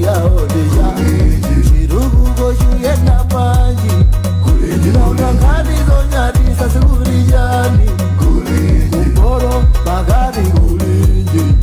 Yawo ndija chitukuko chuyenda panji, nanga nkhani zonyadisa zikulijani kumporo pakati kulinji.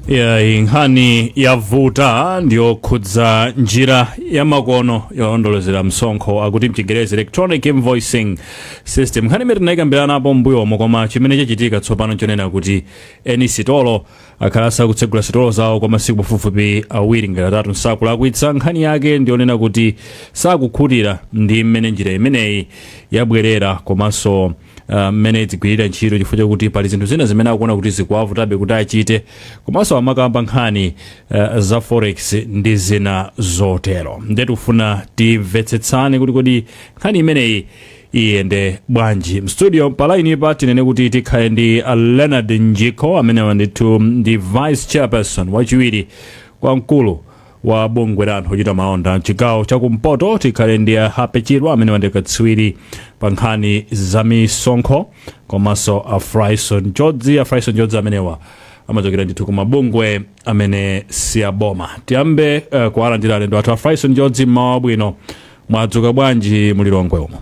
Ya, nkhani yavuta ndiyokhudza njira ya makono yolondolozera msonkho, akuti mchingerezi electronic invoicing system. Nkhani imene tinayikambiranapo mbuyomo, koma chimene chachitika tsopano nchonena kuti eni sitolo akhala asakutsegula sitolo zawo kwa masiku pafupifupi 2 ngati 3, nsakulakwitsa. Nkhani yake ndiyonena kuti sakukhutira ndi mmene njira imeneyi yabwerera komanso mmene dzigwirira ntchito, chifukwa chakuti pali zinthu zina zimene akuona kuti zikuwavutabe kuti achite, komanso amakamba nkhani za forex ndi zina zotero. Ndiye tikufuna timvetsetsane kuti kodi nkhani imeneyi iyende bwanji. Mstudio pa line pa tinene kuti tikhale ndi Leonard Njikho, amene ndithu ndi vice chairperson, wachiwiri kwa mkulu wa bungwe la anthu ochita malonda mchigawo chakumpoto. Tikhale ndi a Happy Chirwa, amene ndi katswiri pa nkhani za misonkho, komanso a Fryson Jodzi. A Fryson Jodzi amenewa amachokera ndithu ku mabungwe amene si aboma. Tiyambe kuwalandira alendo athu. A Fryson Jodzi, mmawa bwino, mwadzuka bwanji mulilongwe umo?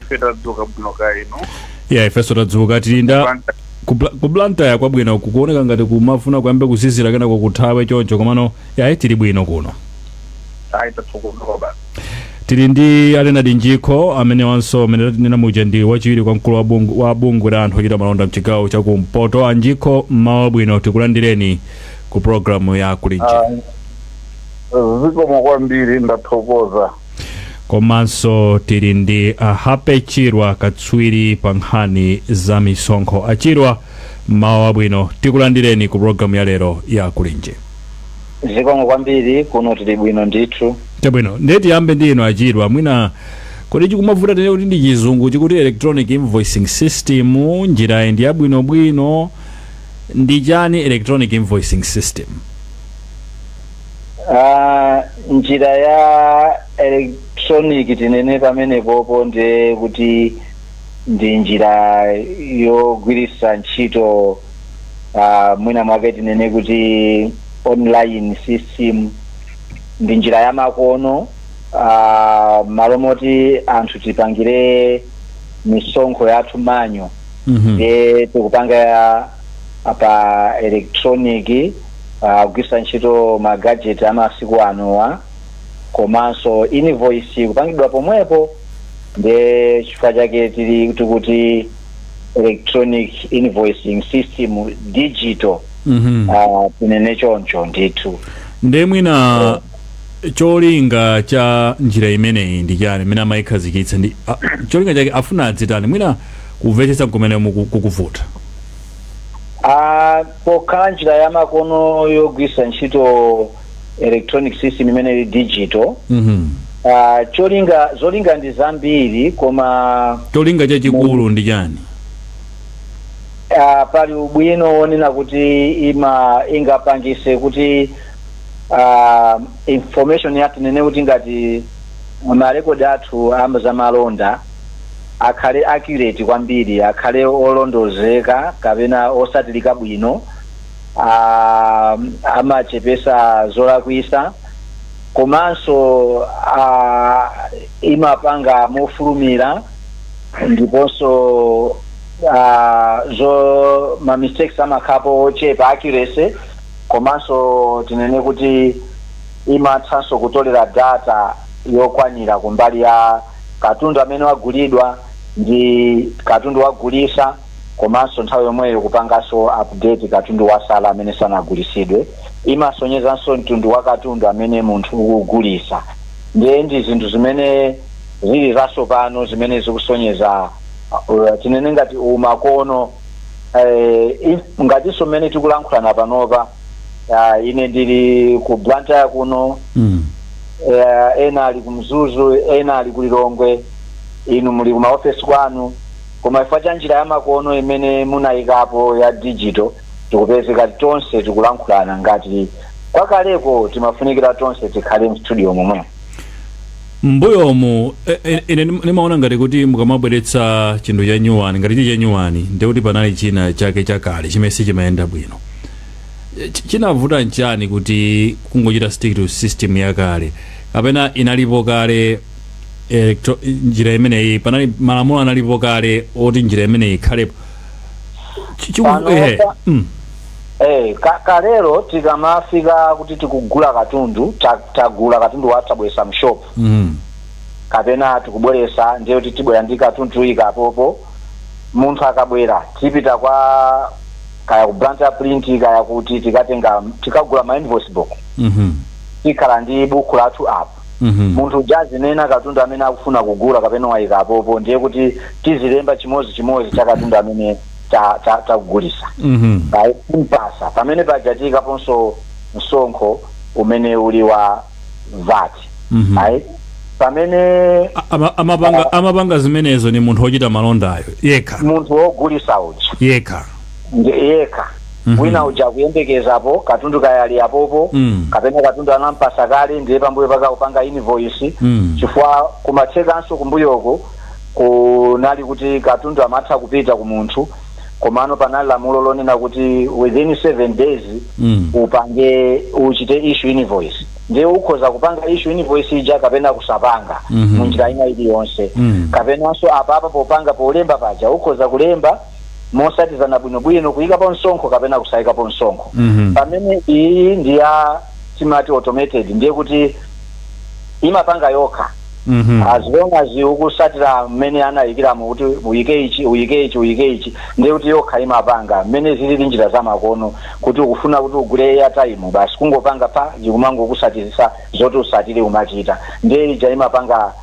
Ife tadzuka bwino, kaya inu? Ya, ifenso tadzuka. Tilinda ku Blantyre kwabwino, kukuoneka ngati kumafuna kuyambe kuzizira kenako kuthawe choncho, komano yayi, tili bwino kuno. Ayi, tathokoza basi. Tili ndi a Leonard Njikho, amene wanso amene tatinena muja ndi wachiwiri kwa mkulu wa bungwe la anthu ochita malonda mchigawo chakumpoto. Anjikho, mmawa bwino, tikulandireni ku programu ya Kulinji. Zikomo kwambiri, ndathokoza. Komanso tili ndi a Happy Chirwa, katswiri pa nkhani za misonkho. Achirwa, mmawa wabwino, tikulandireni ku programu ya lero ya Kulinji. Zikomo kwambiri, kuno tili bwino ndithu. Chabwino, ndiye tiyambe ndi inu Achirwa. Mwina kodi chikumavuta tene kuti ndi Chizungu chikuti electronic invoicing system, njirayi ndi yabwinobwino? Ndi chani electronic invoicing system? Njira ya electronic, tinene pamenepopo ndiye kuti ndi njira yogwiritsa ntchito mwina mwake tinene kuti online system, ndi njira ya makono malo moti anthu tipangire misonkho yathu manual, ndiye tikupanga pa electronic, kugwiritsa ntchito ma gadget amasiku anowa, komanso invoice kupangidwa pomwepo. Ndiye chifukwa chake tili tikuti electronic invoicing system, digital, tinene choncho ndithu. Ndiye mwina cholinga cha njira imeneyi ndi chani imene amayikhazikitsa? Ndi cholinga chake afuna adzitani? Mwina kumvetsetsa kumene kukuvuta. Pokhala njira ya makono yogwiritsa ntchito electronic system imene ili digital, cholinga, zolinga ndi zambiri, koma cholinga chachikulu ndi chani? Pali ubwino wonena kuti ima ingapangise kuti information yathu, nene kuti ngati marekodi athu zamalonda akhale accurate kwambiri, akhale olondozeka kapena osatilika bwino, amachepesa zolakwisa, komanso imapanga mofulumira, ndiponso zo ma mistakes amakhapo ochepa, accuracy, komanso tinene kuti imathanso kutolera data yokwanira kumbali ya katundu amene wagulidwa ndi katundu wagulisa, komanso nthawi yomweyo kupanganso update katundu wasala amene sanagulisidwe. Imasonyezanso mtundu wa katundu amene munthu ukugulisa. Ndiye ndi zinthu zimene zili zasopano zimene zikusonyeza tinene ngati umakono, ngatinso mmene tikulankhulana panopa, ine ndili ku Blantyre kuno, ena ali ku Mzuzu, ena ali ku Lilongwe, inu muli ku maofesi kwanu, koma chifukwa cha njira ya makono imene munayikapo ya digital, tikupezeka tonse tikulankhulana, ngati kwakaleko timafunikira tonse tikhale mstudio momwe. Mbuyomu ine nimaona ngati kuti mukamabweretsa chinthu cha nyuwani, ngati chili cha nyuwani, ndikuti panali china chake chakale chimene sichimayenda bwino. Chinavuta nchani kuti kungochita stick to system yakale, kapena inalipo kale njira imeneyi? Panali malamulo analipo kale oti njira imeneyi ikhalepo? Panopa- Kalero tikamafika kuti tikugula katundu, tagula katundu wathu, tabweresa mshop, kapena tikubweresa, ndiye kuti tibwera ndi katundu, tuyika apopo. Munthu akabwera, tipita kwa kaya ku Blantyre Print, kaya kuti tikatenga, tikagula ma invoice book. Tikhala ndi buku lathu apo. Munthu uja azinena katundu amene akufuna kugula kapena wayika apopo, ndiye kuti tizilemba chimodzi chimodzi cha katundu amene takugulisa. Kumpasa pamene paja tiyikaponso msonkho umene uli wa VAT. Ayi, pamene Amapanga zimenezo ni munthu wochita malondayo yekha? Munthu wogulisa uja. Yekha? Ndi yekha. Wina uja akuyembekezapo katundu kayali apopo, kapena katundu anampasa kale, ndiye pambuyo paka kupanga invoice. Chifukwa kumathekanso kumbuyoko kunali kuti katundu amatha kupita ku munthu, komano panali lamulo lonena kuti within 7 days upange, uchite issue invoice. Ndiye ukhoza kupanga issue invoice ija kapena kusapanga munjira ina iliyonse. Kapenanso apapa popanga, polemba paja, ukhoza kulemba mosatizana bwinobwino, kuyikapo msonkho kapena kusayikapo msonkho. Pamene iyi ndiya timati automated, ndiye kuti imapanga yokha, as long as ukusatira mmene anayikiramo kuti uyike ichi, uyike ichi, uyike ichi, ndiye kuti yokha imapanga. Mmene zilili njira zamakono, kuti ukufuna kuti ugule airtime, basi kungopanga pa zikumangokusatizisa zoti usatire, umachita. Ndiye ija imapanga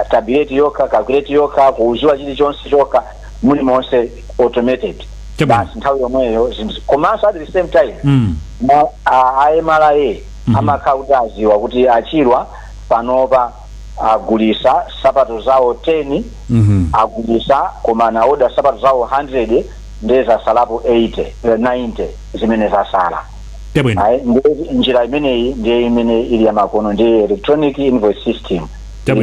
tabulate yokha, calculate yokha, kuuziwa chilichonse chokha, muli monse automated. Basi, nthawi yomweyo zinthu. Komanso at the same time, a MRA amakhala kuti aziwa kuti achirwa panopa agulisa sapato zawo 10, agulisa, koma anaoda sapato zawo 100, ndiye zasalapo 80, 90 zimene zasala. Ayi, ndiye njira imeneyi ndiye imene ili yamakono, ndiye electronic invoice system.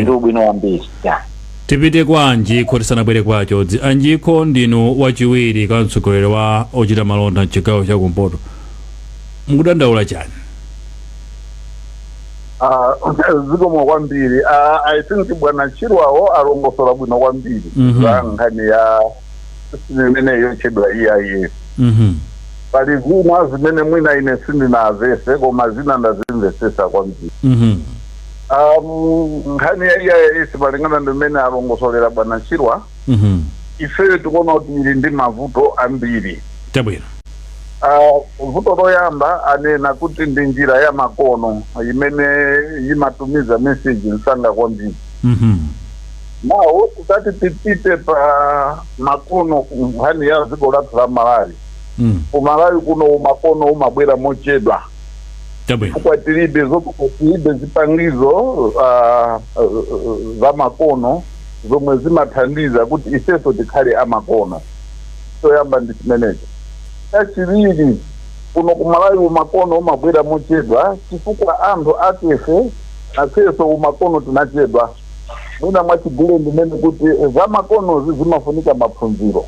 Ndi ubwino wambiri, yeah. Tipite kwa Anjikho tisanabwere kwa Achodzi. Anjikho, ndinu wachiwiri kwa mtsogoleri wa ochita malonda mchigawo chakumpoto, mukudandaula chani? Ah, zikomo kwambiri. Ah, I think bwana Chirwawo alongosola bwino kwambiri za nkhani ya system imene yotchedwa EIS. Pali zina zimene mwina ine sindinamvese, koma zina ndazimvesesa kwambiri. Nkhani ya EIS, malingana ndi mmene alongosolera bwana Chirwa, ifeyo tikuona kuti ili ndi mavuto ambiri. Vuto loyamba anena kuti ndi njira ya makono imene imatumiza message msanga kwambiri. Nawo tikati tipite pa makono ku nkhani ya dziko lathu la Malawi, ku Malawi kuno makono umabwera mochedwa, chifukwa tilibe tilibe zipangizo za makono zomwe zimathandiza kuti ifeso tikhale amakono. Choyamba ndi chimenecho. Chachiwiri, kuno kumalawi umakono umabwera mochedwa chifukwa anthu akefe nafeso umakono tinachedwa. Mwina mwachigule ndimene kuti zamakonozi zimafunika maphunziro.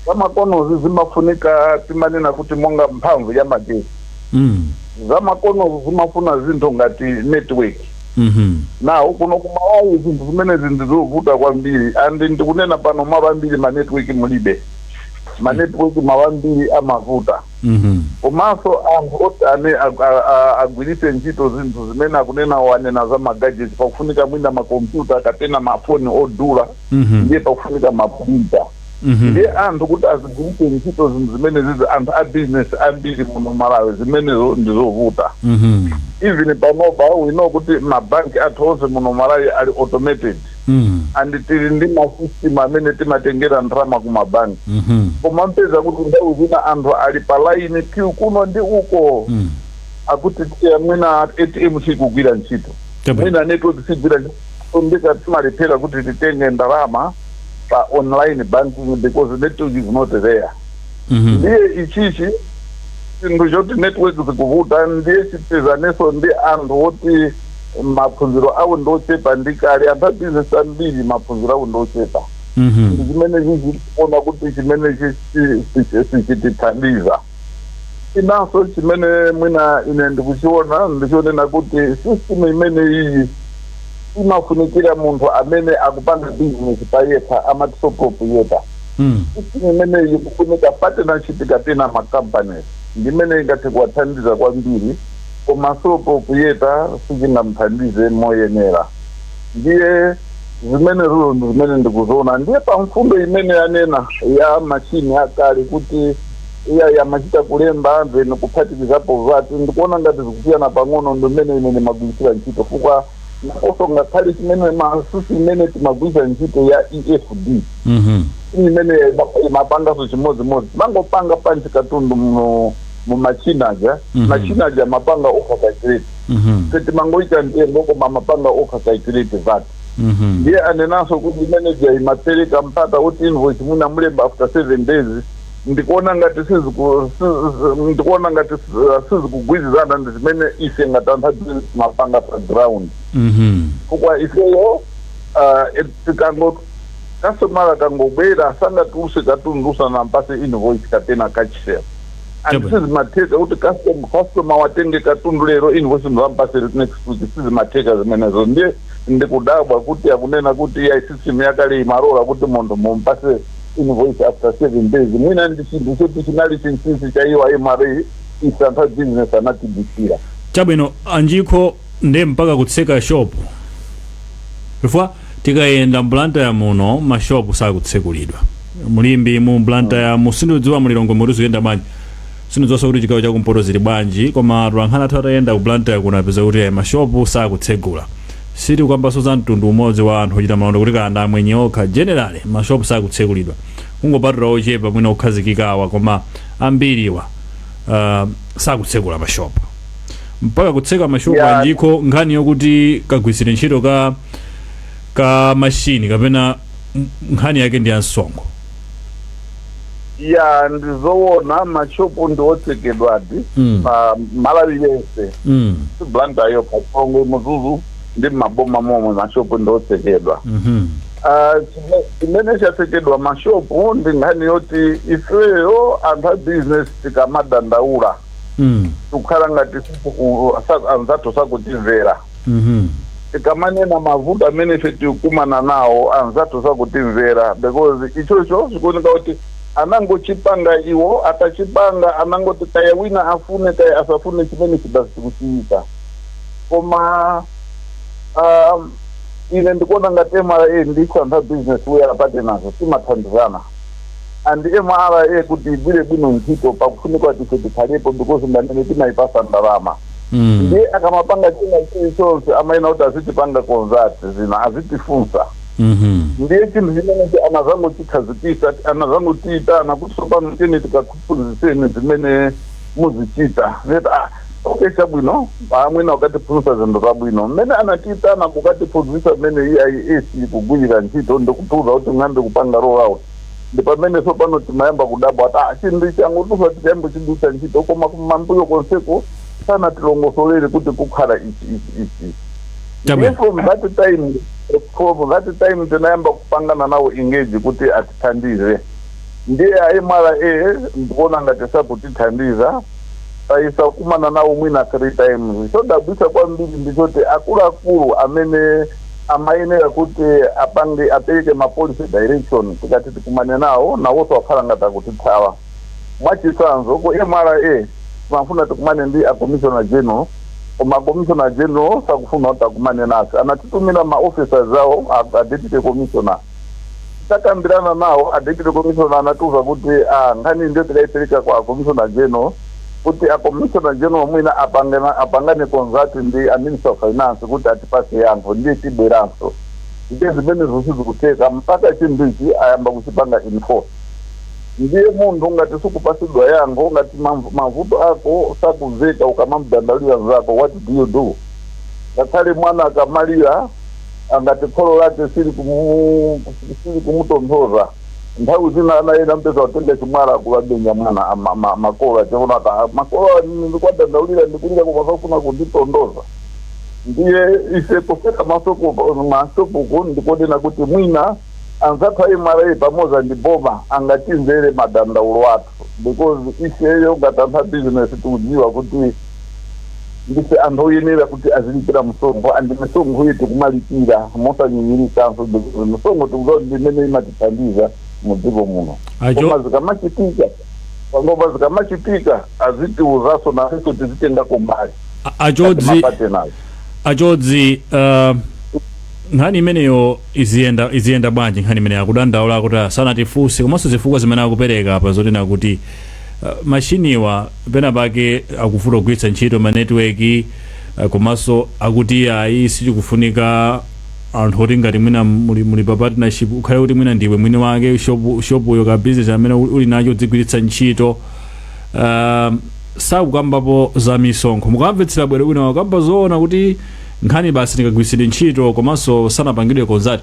Zamakonozi zimafunika, timanena kuti monga mphamvu ya magetsi. Zamakonozi zimafuna zinthu ngati network. Nawo kuno kumalawi zinthu zimenezi ndizovuta kwambiri, and ndikunena pano malo ambiri ma network mulibe, ma network malo ambiri amavuta. Komanso anthu oti ane agwiritse ntchito zinthu zimene akunena, wanena za ma gadgets, pakufunika mwina makompyuta kapena mafoni odula. Ndiye pakufunika ma printer. Ndiye anthu kuti azigwiritse ntchito zinthu zimene zizi, anthu a business ambiri muno Malawi, zimenezo ndizovuta. Even panopa we know kuti mabanki athu onse muno Malawi ali automated, and tili ndi ma system amene timatengera ndalama ku mabanki, koma mpeza kuti nthawi zina anthu ali pa line, queue kuno ndi uko, akuti tiya mwina ATM sikugwira ntchito, mwina network sigwira ntchito, ndika timalephera kuti titenge ndalama pa online banking because network is not there. Ndiye ichichi chinthu choti network zikuvuta, ndiye chipezanenso ndi anthu oti maphunziro awo ndochepa. Ndi kale anthu a business ambiri maphunziro awo ndochepa. Ndi chimene chichikuona kuti chimene sichitithandiza. Inanso chimene mwina ine ndikuchiona ndichionena kuti system imene iyi imafunikira munthu amene akupanga business payekha, amati sole proprietor. System imeneyi kufunika partnership kapena ma companies, ndimene ingathe kuwathandiza kwambiri, koma sole proprietor sichingamthandize moyenera. Ndiye zimene zulo ndi zimene ndikuziona. Ndiye pa mfundo imene yanena ya machini akale kuti iya yamachita kulemba then kuphatikizapo VAT, ndikuona ngati zikusiyana pang'ono ndi mmene imene magwirisira ntchito, chifukwa naponso ngakhale chimene masusi imene timagwiritsa ntchito ya EFD imene imapangaso chimodzimodzi, mangopanga punch katundu mu machina aja. Machina aja mapanga okha calculate. Timangoita mtengo koma mapanga okha calculate VAT. Ndiye anenanso kuti manager imapereka mpata kuti invoice mwina mulemba after 7 days. Ndikuona ngati sizikugwirizana ndi zimene ife ngati anthu a mapanga pa ground, chifukwa ifeyo tikango customer akangobwera sangatuluse katundu usanampase invoice kapena cash sale, and sizimatheka kuti customer watenge katundu lero, invoice mzampase next week. Sizimatheka zimenezo. Ndiye ndikudabwa kuti akunena kuti ya system yakale imalola kuti munthu mumpase invoice after 7 days. Mwina ndi chinthu choti chinali chinsinsi cha iwo MRA, ife anthu a business anatibisira. Chabwino, anjikho, ndiye mpaka kutseka shopu, chifukwa tikayenda mBlantyre muno mashopu sakutsekulidwa, mulimbi mu Blantyre mu, sindidziwa mulilongo muti zikuyenda bwanji, sindidziwanso kuti chigawo chakumpoto zili bwanji, koma atolankhani athu atayenda ku Blantyre kuno apeza kuti ayi, mashopu sakutsegula. Sitikambanso za mtundu umodzi wa anthu ochita malonda kuti kanda amwenye okha, generally mashopu sakutsekulidwa, kungopatula ochepa mwina okhazikikawa, koma ambiriwa sakutsekula mashopu, mpaka kutseka mashopu. Anjikho, nkhani yokuti kagwirisire ntchito ka mashini kapena nkhani yake ndi ya msonkho. Ya, ndizoona, mashopu ndi otsekedwadi pa Malawi yense. Blantyre yokha, Lilongwe, Mzuzu ndi maboma momwe mashopu ndi otsekedwa. Ah, chimene chatsekedwa mashopu ndi nkhani yoti ifeyo anthu a business tikamadandaula tikukhala ngati anzathu sakutimvera. Tikamanena mavuto amene ife tikukumana nawo, anzathu sakutimvera, because ichocho zikuoneka kuti anangochipanga iwo, akachipanga anangoti kaya wina afune kaya asafune, chimene chibasi tikuchiyika. Koma ine ndikuona ngati MRA ndi anthu a business, we are partners, timathandizana, and MRA kuti igwire bwino ntchito pakufunika kuti ife tikhalepo, because ndamene timayipasa ndalama. Ndiye akamapanga china chilichonse amaina kuti azitipanga consult, zina azitifunsa. Ndiye chinthu chimenechi anazangochikhazikisa, anazangotiitana kuti tsopano tini tikakuphunzitseni zimene muzichita. Neti ah, okay, chabwino, amwina ukatiphunzitsa zinthu zabwino. Mmene anatiitana kukatiphunzitsa mmene EIS ikugwirira ntchito, ndikutiuza kuti muyambe kupanga roll out, ndi pamene tsopano timayamba kudabwa ati ah, chinthu changotusa tiyambe chigwiritsa ntchito, koma kumambuyo konseko sanatilongosolere kuti kukhala ichi, ichi, ichi. Chabwino. From that time tinayamba kupangana nawo engage kuti atithandize. Ndiye a MRA ndikuona ngati sakutithandiza, taisa kumana nawo mwina three times. Chodabwitsa kwambiri ndichoti akuluakulu amene amayenera kuti apange, apereke ma policy direction, tikati tikumane nawo, nawonso akhala ngati akutithawa. Mwachitsanzo, ku MRA timafuna tikumane ndi a commissioner general, koma commissioner general sakufuna kuti akumane nase. Anatitumira ma officers awo, a deputy commissioner. Takambirana nawo, a deputy commissioner anatiuza kuti ah, nkhani ndiyo tikayipereka kwa commissioner general, kuti a commissioner general mwina apangane consult ndi a minister of finance kuti atipase yankho, ndiye tibweranso. Ndiye zimene zonse zikutheka mpaka chinthu ichi ayamba kuchipanga enforce. Ndiye munthu ngati sikupasidwa yankho, ngati mavuto ako sakumveka ukamamdandaulira zako, what do you do? Ngakhale mwana akamalira, angati kholo lake sili kumutonthoza, nthawi zina anayenda mpeza kutenga chimwala kuwabenya mwana makolo achiona ati "Ah, makolo ndikwadandaulira, ndikulira koma sakufuna kunditondoza." Ndiye ife kufika masoko mashopuku ndikonena kuti mwina Anzathu a MRA pamodzi ndi boma angatimvere madandaulo athu, because ifeyo ngati anthu a business tikudziwa kuti ndife anthu oyenera kuti azilipira msonkho, and misonkho iyi tikumalipira mosanyinyirikanso, because misonkho tikudziwa kuti ndimene imatithandiza mu dziko muno. Koma zikamachitika pangoma, zikamachitika azitiuzanso, nafenso tizitengako mbali. Achodzi. Mapatena. Achodzi, nkhani imeneyo iziyenda bwanji? Nkhani imeneyo akudandaula kuti sanatifunse, komanso zifukwa zimene akupereka apa zotina kuti mashiniwa pena pake akufuna kugwiritsa ntchito ma network, komanso akuti ayi, sichikufunika anthu oti ngati mwina muli pa partnership, ukhale kuti mwina ndiwe mwini wake shopuyo ka business amene uli nacho udzigwiritsa ntchito. Sakukambapo za misonkho. Mukamvetsera bwino bwino, akamba zoona kuti nkhani basi ndikagwiritsidwe ntchito, komanso sanapangidwe consult.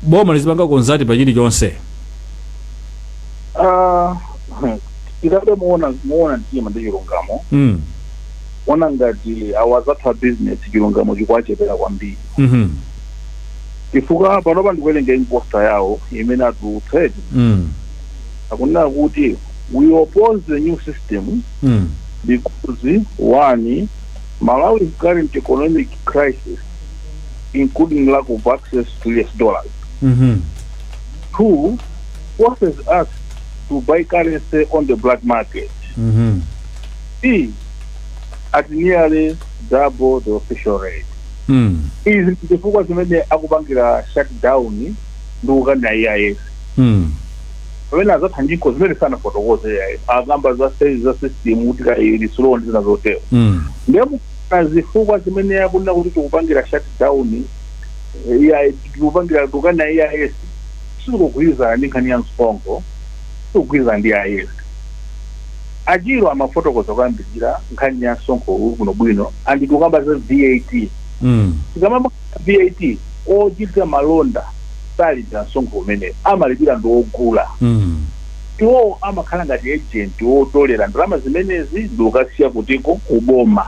Boma lizipanga consult pa chilichonse? Ah, tikade muona mtima ndi chilungamo, ona ngati awazathu a business chilungamo chikuachepera kwambiri, chifukwa panopa ndikuwerenga imposta yawo imene atulutsa, akunena kuti we oppose the new system because, one, Malawi's current economic crisis, including lack of access to US dollars, two, forces us to buy currency on the black market, three, at nearly double the official rate. Izi ndi zifukwa zimene akupangira shutdown ndi kukana EIS. Pamene azathanjiko zimene sanafotokoze EIS, akamba za system kuti ka ili slow ndi zina zotero. Ndiye mukana zifukwa zimene akunena kuti tikupangira shutdown EI, tikupangira tukana EIS, sikugwirizana ndi nkhani ya msonkho, sikugwirizana ndi EIS. Achiro amafotokoza kuyambirira nkhani ya msonkho bwino bwino, and tikukamba za VAT. Tikamamba VAT, ochita malonda salipira msonkho umene amalipira ndi ogula. Iwo amakhala ngati agent wotolera ndalama zimenezi ndi ukasiya kutiko kuboma.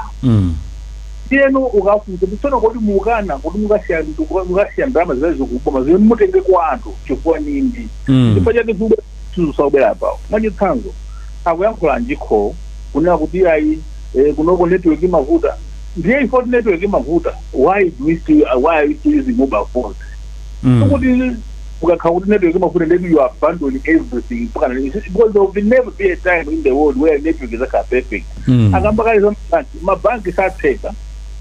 Tiyeno ukafunsa kuti tsono kodi mukana kuti mukasiya ndalama zimenezi kuboma zimene mutenge kwa anthu chifukwa nindi? Chifukwa chake zikubwera pawo. Mwachitsanzo, akuyankhula njikho kunena kuti ayi, kunoko network imavuta. Ndiye ifoti network imavuta, why are we still using mobile phones? Kuti ukakhala kuti network imavuta, then you abandon everything mpaka, because there will never be a time in the world where network izakhala perfect. Akamba kale za mabanki, mabanki satseka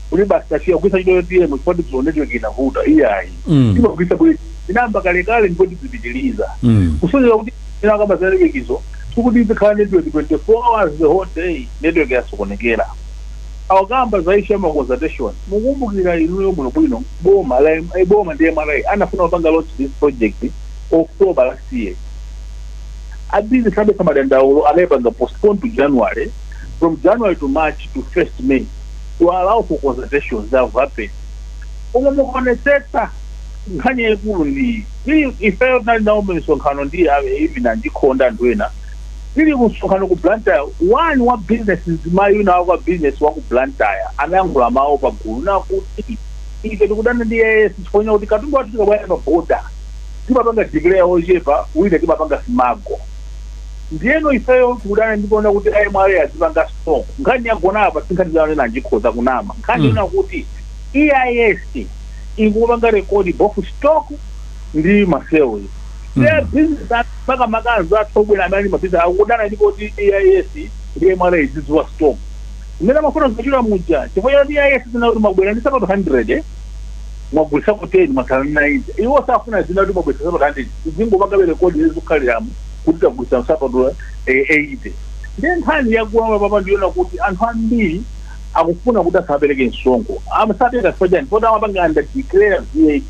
kuti basi tasiya kugwisa ntchito ATM chifukwa tidziwa network inavuta, iyayi. Timagwisa bwino, inamba kalekale ndipo tizipitiliza. Kusonyeza kuti ina akamba za network izo, sikuti izikhala network 24 hours, the whole day network yasokonekera. Awakamba za issue ya consultation, mukumbukira inuyo bwinobwino, boma la boma ndi MRA anafuna kupanga launch this project October last year. A business abesa madandaulo, anayipanga postpone to January, from January to March to 1st May to allow for consultations that have happened. Omwe mukuonetsetsa nkhani yaikulu ndi ili, ifeyo tinali nawo misonkhano ndi even andikhonda anthu ena tili kumsonkhano ku Blantyre. One wa business, mayi wina wa business wa ku Blantyre anayankhula mawu pagulu nakuti ife tikudana ndi EIS chifukwa kuti katundu wathu tikabwera pa border timapanga declare ochepa, wina timapanga smuggle. Ndiyeno ifeyo tikudana ndikuona kuti MRA azipanga stock. Nkhani yagona apa si nkhani zanena njikhoza kunama nkhani ina kuti EIS ikupanga record both stock ndi ma sales. Business makamaka athu obwera amene ali mabizinesi akudana ndipo kuti EIS ndi MRA izidziwa stock imene amafuna zimachula muja, chifukwa choti EIS zina kuti mwabwera ndi sapato 100, mwagulitsako 10, mwakhala 90. Iwo safuna zina kuti mwagulitsa sapato 100, zingopanga record zikukhaliramo kuti tagulitsa sapato 80. Ndiye nkhani yakuwama papa ndiona kuti anthu ambiri akufuna kuti asapereke msonkho, amasapereka chifukwa chani? Poti amapanga under declare VAT.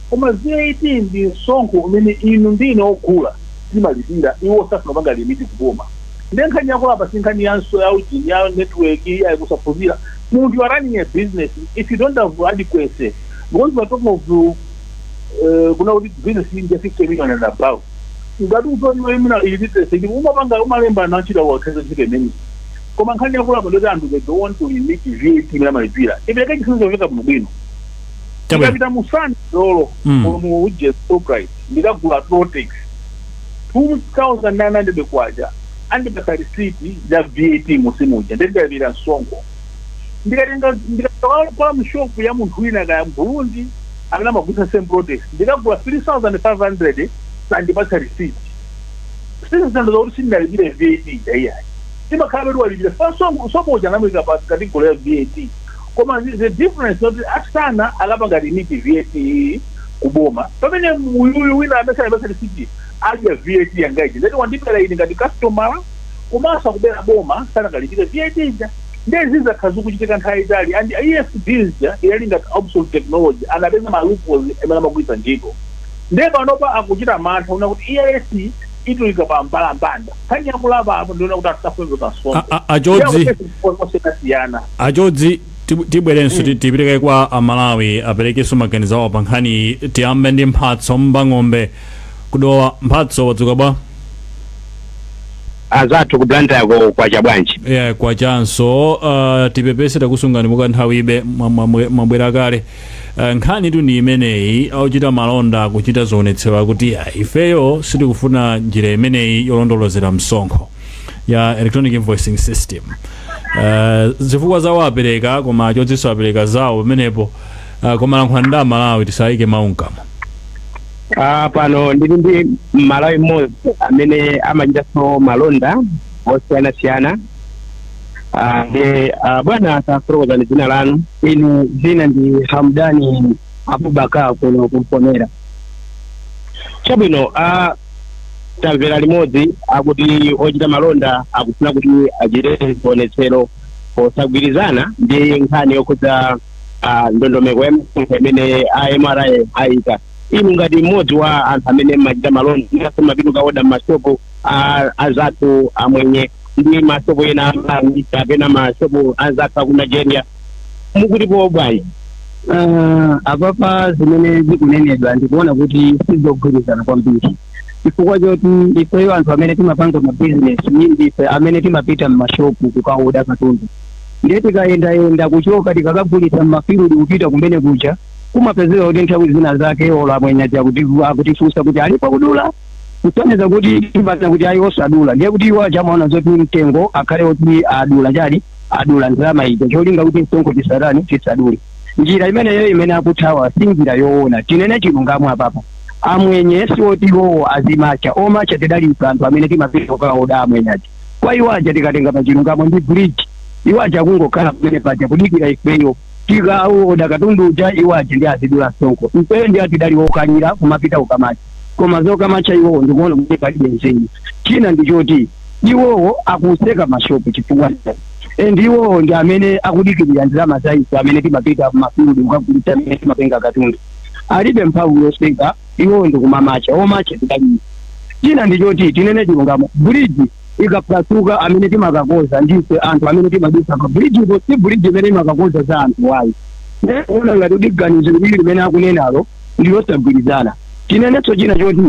Koma VAT ndi msonkho umene inu ndine ogula timalipira, iwo safuna kupanga remit kuboma. Ndiye nkhani yako apa si nkhani yanso ya ujini, ya network ya kusaphunzira munthu. You are running a business, if you don't have adequacy, because we are talking of kuna kuti business ndi 50 million and above, ngati utoniwe imina illiteracy ndi umapanga umalemba nachita wakhaza ntchito imene. Koma nkhani yakulapa ndoti anthu they don't want to remit VAT imene amalipira. Ipereke chitsanzo chomveka bwinobwino. Chabwino. Tikapita mu Sunday lolo, mu uje Shoprite, ndikagula Protex 2900 kwacha, andipasa receipt ya VAT musimuja, ndendalipira msonkho. Ndikatenga, ndikatola mshopu ya munthu wina, kaya Mburundi, amene amagulitsa same Protex, ndikagula 3500, sandipatsa receipt. Sizinthu zokuti sindinalipire VAT iyayi, timakhala petu walipira msonkho uja anamwika pa category ya VAT. Koma the difference not asana akapanga remit VAT kuboma, pamene uyuyu wina amene sanapasa receipt adya VAT yangaiji. Ndati wandibera ine ngati customer, komanso akubera boma, sanakalipire VAT ija. Ndezi zakhala zikuchitika nthawi itali, and EFD ija inali ngati obsolete technology, anapeza ma loopholes amene amagwiritsa ntchito. Ndiye panopa akuchita mantha una kuti EIS itulika pa mbalambanda. Nkhani yakulapa apo ndiona kuti asafuna kasongo. Achodzi. Osiyana. Achodzi, tibwerenso, tipereke kwa Amalawi aperekenso maganizo awo pa nkhani. Tiyambe ndi Mphatso Mbang'ombe kudowa. Mphatso, wadzuka bwa? Azathu ku Blantyre kwacha bwanji? Yeah, kwachanso. Tipepese takusungani mukanthawibe, mwabwera kale. Nkhani tu ndi imeneyi, akuchita malonda akuchita zionetsero kuti ya, ifeyo sitikufuna njira imeneyi yolondolozera msonkho ya electronic invoicing system. Zifukwa zawo apereka, koma achodzinso apereka zawo pamenepo. Koma lankhula ndi Amalawi, tisayike mawu mkamwa. Pano ndili ndi Mmalawi mmodzi amene amachitanso malonda osiyanasiyana. Ndi bwana, tafotokozani dzina lanu. Ine dzina ndi Hamdani Abubakar, kuno kumponera. Chabwino, tamvera limodzi akuti ochita malonda akufuna kuti achite zionetsero posagwirizana ndi nkhani yokhudza ndondomeko ya misonkho imene a MRA ayika. Inu ngati mmodzi wa anthu amene mmachita malonda, mapita kaoda m'mashopu azathu amwenye ndi mashopu ena amalawi kapena mashopu azathu aku Nigeria, mukutipo bwanji? Apapa zimene zikunenedwa ndikuona kuti sizogwirizana kwambiri, chifukwa choti ifeyo anthu amene timapanga mabizinesi ndife amene timapita m'mashopu kukaoda katundu. Ndiye tikayendayenda kuchoka, tikakagulitsa m'mafield, kupita kumene kuja, kumapezeka kuti nthawi zina zake olo amwenyaja akutifunsa kuti alipo kudula, kusonyeza kuti timapeza kuti ayi, osadula. Ndiye kuti iwo achamaona zoti mtengo akhale kuti adula chali, adula ndalama ija, cholinga kuti msonkho tisatani, tisadule. Njira imeneyo imene akuthawa si njira yoona. Tinene chilungamo apapa, amwenye siwoti iwowo azimacha, omacha tidalipa anthu amene timapita kukaoda amwenyaja. Kwa iwo aja, tikatenga pa chilungamo, ndi bridge. Iwo aja kungokhala pamene paja kudikira ifeyo tikaoda katundu uja, iwo aja ndi azidula msonkho. Ifeyo ndi atidali wokalira kumapita kukamacha, koma zokamacha iwowo ndikuona kuti palibe nzeru. China ndichoti iwowo akuseka mashopu chifukwa and iwowo ndi amene akudikirira ndalama za ife amene timapita kumafield kukagulitsa, amene timatenga katundu. Alibe mphamvu yoseka iwowo ndi kumamacha, omacha tidalibe. China ndichoti tinene chilungamo, bridge ikaphwasuka, amene timakakoza ndife anthu amene timadusa pa bridge ipo. Si bridge imene imakakoza za anthu wayi. Ndikuona ngati kuti ganizo lili limene akunenalo ndilosagwirizana. Tinenetso china choti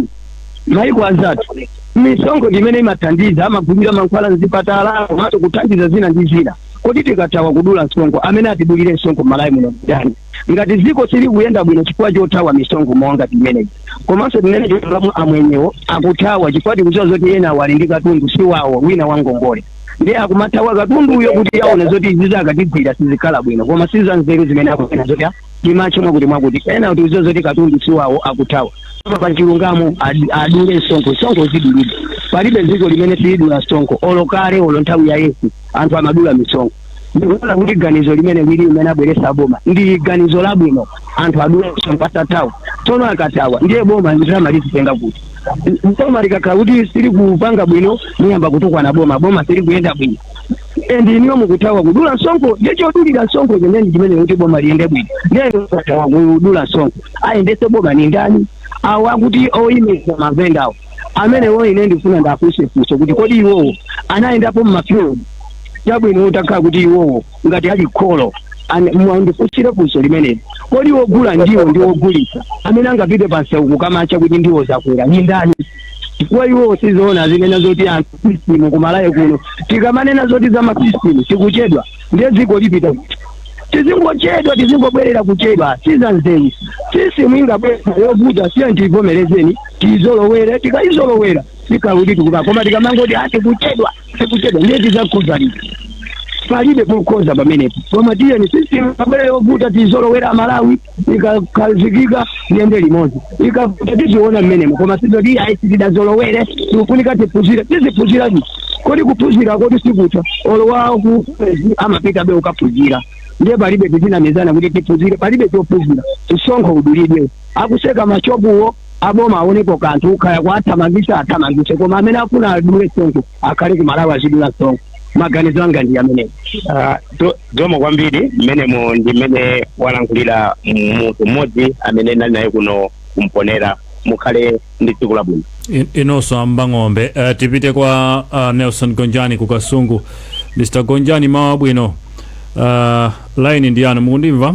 maiko anzathu misonkho imene imathandiza, amagulira mankhwala mzipatala komanso kuthandiza zina ndi zina. Kodi tikathawa kudula msonkho, amene atidulire msonkho m'Malawi muno ndani, ngati dziko sili kuyenda bwino chifukwa chothawa misonkho monga timeneyi? Komanso tinene chilungamo, amwenyewo akuthawa chifukwa tikudziwa zoti ena wali ndi katundu si wawo, wina wangongole, ndi akumathawa katunduyo kuti aone zoti izi zakatigwira sizikhala bwino. Koma sizanzeru zimene akunena zoti timache mwakuti mwakuti. Ena tikudziwa zoti katundu si wawo, akuthawa. Koma pa chilungamo adule msonkho, msonkho uzidulidwa. Palibe dziko limene silidula msonkho, olo kale, olo nthawi ya Yesu anthu amadula misonkho. Ndikuona kuti ganizo limene lili limene abweresa boma ndi ganizo labwino, anthu adule msonkho, asathawa. Tsono akathawa, ndiye boma ndalama lizitenga kuti? Boma likakhala kuti sili kupanga bwino, muyamba kutukwana boma, boma sili kuyenda bwino, and iniyo mukuthawa kudula msonkho. Ndiye chodulira msonkho chimene chimene kuti boma liyende bwino, ndiye mukathawa kudula msonkho, ayendese boma ni ndani? Awo akuti oyimisa mavendawo amenewo, ine ndifuna ndafunse funso kuti kodi iwowo anayendapo mmafield? Chabwino, utakhala kuti iwowo ngati ali kholo, ndifunsire funso limeneli: kodi wogula ndiwo ndi wogulitsa, amene angapite pansewu kukamacha kuti ndiwo zakwera ni ndani? Chifukwa iwowo sizoona zinena zoti anthu system kumalawi kuno. Tikamanena zoti za masystem, tikuchedwa. Ndiye dziko lipita kuti? Tizingochedwa, tizingobwerera kuchedwa, sizanzeru. System ingabwera yovuta, siya tivomerezeni, tizolowere. Tikaizolowera tikakuti tikupa, koma tikamangoti ati kuchedwa, tikuchedwa, ndiye tizakuza liti? Palibe kukoza pamenepo. Koma tiyeni, system abwera yovuta, tizolowera Malawi, ikakhazikika tiyende limodzi, ikavuta tiziona mmenemo. Koma sizoti ayi, tidazolowere, tikufunika tiphunzire. Tiziphunzira kodi? Kuphunzira kodi sikuta olowa ku amapita be ukaphunzira. Ndiye palibe tizinamizana kuti tiphunzire, palibe chophunzira. Msonkho udulidwe, akuseka mashopuwo aboma aonepo kanthu, kaya kwathamangisa athamangise, koma amene afuna adule msonkho akhale ku Malawi azidula msonkho. Maganizo anga ndi amenewo. Zikomo kwambiri. Mmenemo ndi mmene walankhulira munthu mmodzi amene nali naye kuno kumponera. Mukhale ndi tsiku labwino. Inonso ambang'ombe. Tipite kwa Nelson Gonjani ku Kasungu. Mr Gonjani, mawu abwino. Line ndi yanu, mukundimva?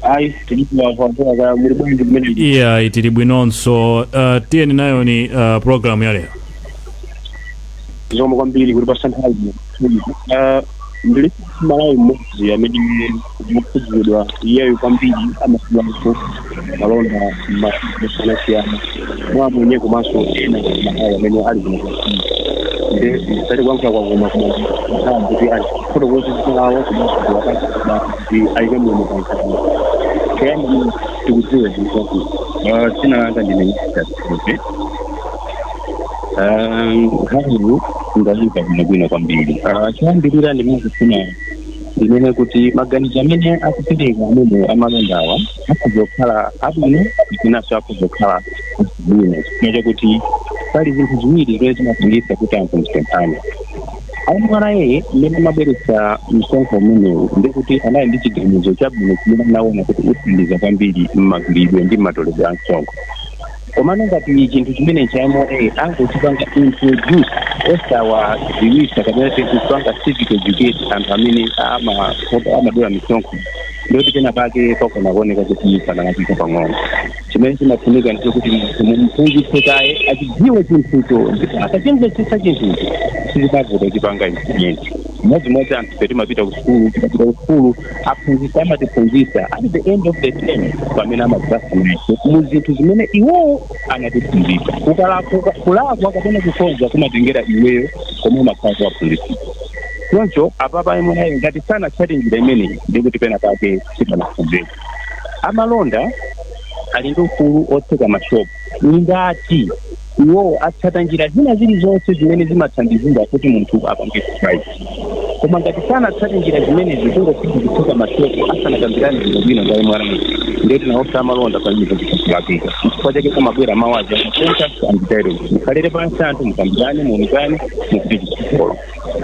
Ayi, tikuwa muli bwanji kumene? Iya, tili bwinonso. Tiyeni nayo ni program ya lero. Zikomo kwambiri kuti pasa nthawi. Ndili Malawi mmodzi amene mukhudzidwa iyeyo kwambiri, amasiyanso malonda masiyanasiyana mwamwenye komanso ena Malawi amene ali kuno. Nde ndisati kuyankhula kwakoma, koma nthawi kuti fotokozi zinawo komanso kuti ayike mlomo pa nkhani. Choyamba tikudziwe zinthu. Dzina langa ndine Mr. Sipe. Nkhaniyu ndayimva bwinobwino kwambiri. Choyambirira ndimazifuna ndinene kuti maganizo amene akupereka amene amalondawa akhoza kukhala abwino, kapena akhoza kukhala bwino, chifukwa chakuti pali zinthu ziwiri zimene zimapangisa kuti anthu msemphane. MRA mmene amabweretsa msonkho umenewu, ndikuti anali ndi chiganizo chabwino chimene anaona kuti uthandiza kwambiri mmagwiridwe ndi mmatoledwe a msonkho. Komano ngati chinthu chimene cha MRA angochipanga introduce osawadziwisa kapena kupanga civic educate anthu amene amadula misonkho, ndoti pena pake pakona kuoneka kuti panalakwika pang'ono. Chimene chimafunika ndichokuti munthu mumphunzitse kaye, achidziwe chinthucho, ndipo akachimvetsetsa chinthucho sizimavuta kuchipanga implement. Modzimodzi anthu ife timapita ku sukulu, tikapita ku sukulu aphunzitsi amatiphunzitsa, at the end of the term pamene amadzasa nafe mu zinthu zimene iwowo anatiphunzitsa. Kulakwa kapena kukonza kumatengera iweyo komwe umakhala kuwaphunzitsa. Choncho apapa MRA ngati sanatsate njira imeneyi, ndikuti pena pake sipanakonzeka. Amalonda ali ndi ufulu otseka mashopu ngati iwowo atsata njira zina zilizonse zimene zimathandizira kuti munthu apange strike. Koma ngati sanatsate njira zimenezi, kungofika kutseka mashopu asanakambirane bwinobwino ndi MRA, ndeti nawonso amalonda panyika zikulakwika. Chifukwa chake kumabwera mawu aja, contact and dialogue. Mukhalire pansi anthu, mukambirane, muonekane, mupite chitsogolo.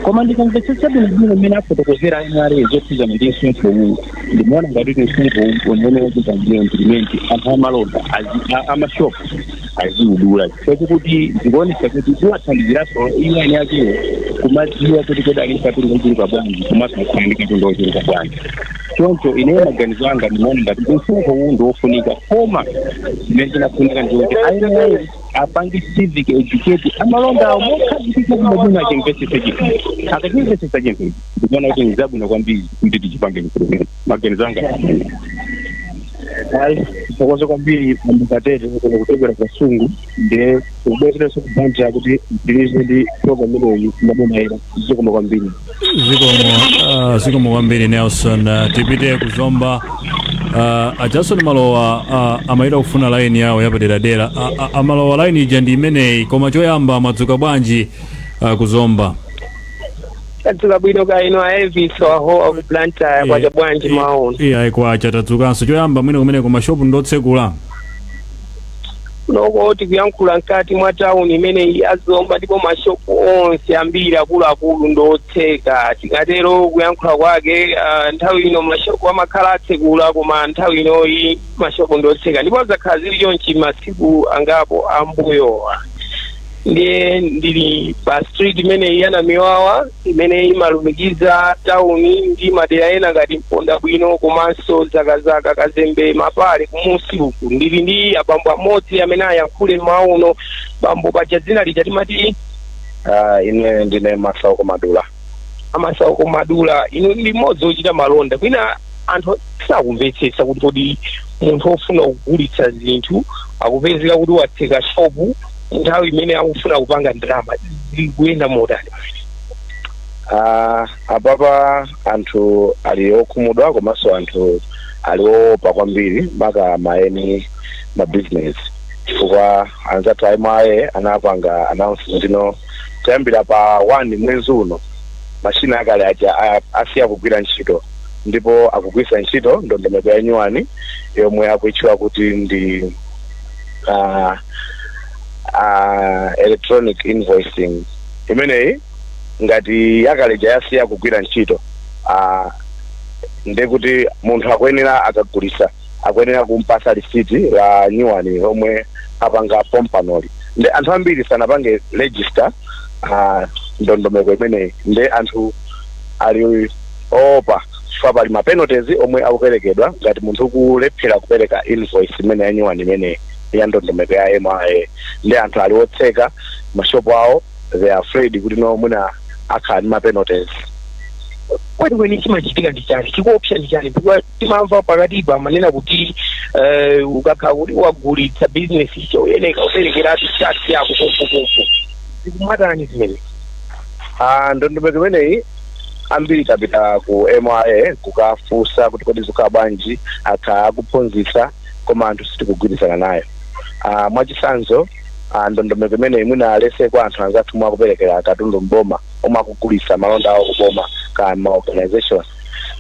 Koma ndikamvetsetsa bwinobwino mmene afotokozera MRA zokhudzana ndi msonkho uwu, ndimaona ngati kuti msonkho uwu umene ukupangira implement, anthu amalonda amashopu aziudula, chifukwa chakuti zikuonesa kuti ziwathandiziranso iwo eni akewo kumadziwa kuti kodi ali katundu ochuluka bwanji, komanso akhala ndi katundu ochuluka bwanji. Choncho ineyo maganizo anga ndimaona ngati msonkho uwu ndiofunika, koma chimene chinafunika ndikuti MRA apange civic educate amalondawo mokhazikika bwinobwino, achimvetsetse chinthu. Akachimvetsetsa chinthu, ndikuona kuti nzabwino kwambiri kuti tichipange implement. Maganizo anga ndi. Ayi, tithokoze kwambiri Mukatete kuno kuchokera Kasungu. Ndiye tikubwezerenso kubanja kuti ndilize ndi program imeneyi maboma. Zikomo kwambiri. Zikomo, zikomo kwambiri Nelson. Tipite kuzomba. A Jason Malowa amayita kufuna line yawo yapaderadera. Amalowa, line ija ndi imeneyi, koma choyamba mwadzuka bwanji kuzomba? Tadzuka bwino ka ino a Elvis waho ku Blantyre, kwacha bwanji maona? Iya, kwacha, tadzukanso. Choyamba mwina kumene kumashopu ndotsekula? Kunoko tikuyankhula mkati mwa tawuni imeneyi azomba, ndipo mashopu onse ambiri akuluakulu ndotseka. Tikatero kuyankhula kwake, nthawi ino mashopu amakhala atsekula, koma nthawi inoyi mashopu ndotseka, ndipo zakhala zili chonchi masiku angapo ambuyowa. Ndiye ndili pa street imeneyi ya Namiwawa imene imalumikiza tawuni ndi madera ena ngati Mponda Bwino komanso Zakazaka, Kazembe, Mapale kumusi uku. Ndili ndi abambo amodzi amene ayankhule mauno. Bambo, paja dzina lija timati? Ine ndine Masauko Madula. Amasauko Madula, inu ndi mmodzi ochita malonda. Kwina anthu sakumvetsetsa kuti kodi munthu ofuna kugulitsa zinthu akupezeka kuti watseka shopu nthawi imene akufuna kupanga ndalama, zikuyenda motani? Ah, apapa anthu ali okhumudwa komanso anthu ali oopa kwambiri, maka maeni ma business, chifukwa anzathu a MRA anapanga announce kuti no, kuyambira pa 1 mwezi uno mashina akale aja asiya kugwira ntchito ndipo akugwiritsa ntchito ndondomeko ya nyuwani yomwe akuitchula kuti ndi electronic invoicing. Imeneyi ngati yakaleja yasiya kugwira ntchito, ndekuti munthu akuyenera akagulisa akuyenera kumpasa lisiti la nyuwani lomwe apanga pompanoli. Nde anthu ambiri sanapange register ndondomeko imeneyi, nde anthu ali oopa chifukwa pali ma penalties omwe akuperekedwa ngati munthu ukulephera kupereka invoice imene ya nyuwani imeneyi ya ndondomeko ya MRA. Nde anthu ali otseka mashopu awo, they are afraid kuti no, mwina akhala ndi ma penalties. Kwenikweni chimachitika ndi chani? Chikuopsa ndi chani? Because timamva pakatipa amanena kuti ukakhala kuti wagulitsa business choyeneka uperekeratu tax yako pompopompo. Zikumatani zimene? Ah, ndondomeko imeneyi ambiri tapita ku MRA kukafunsa kuti kodi zikhala bwanji. Akhala akuphunzitsa koma anthu sitikugwirizana nayo. Mwachitsanzo, ndondomeko imeneyi mwina alese kwa anthu anzathu mwe akuperekera katundu mboma, omwe akugulitsa malonda awo kuboma ka ma organization,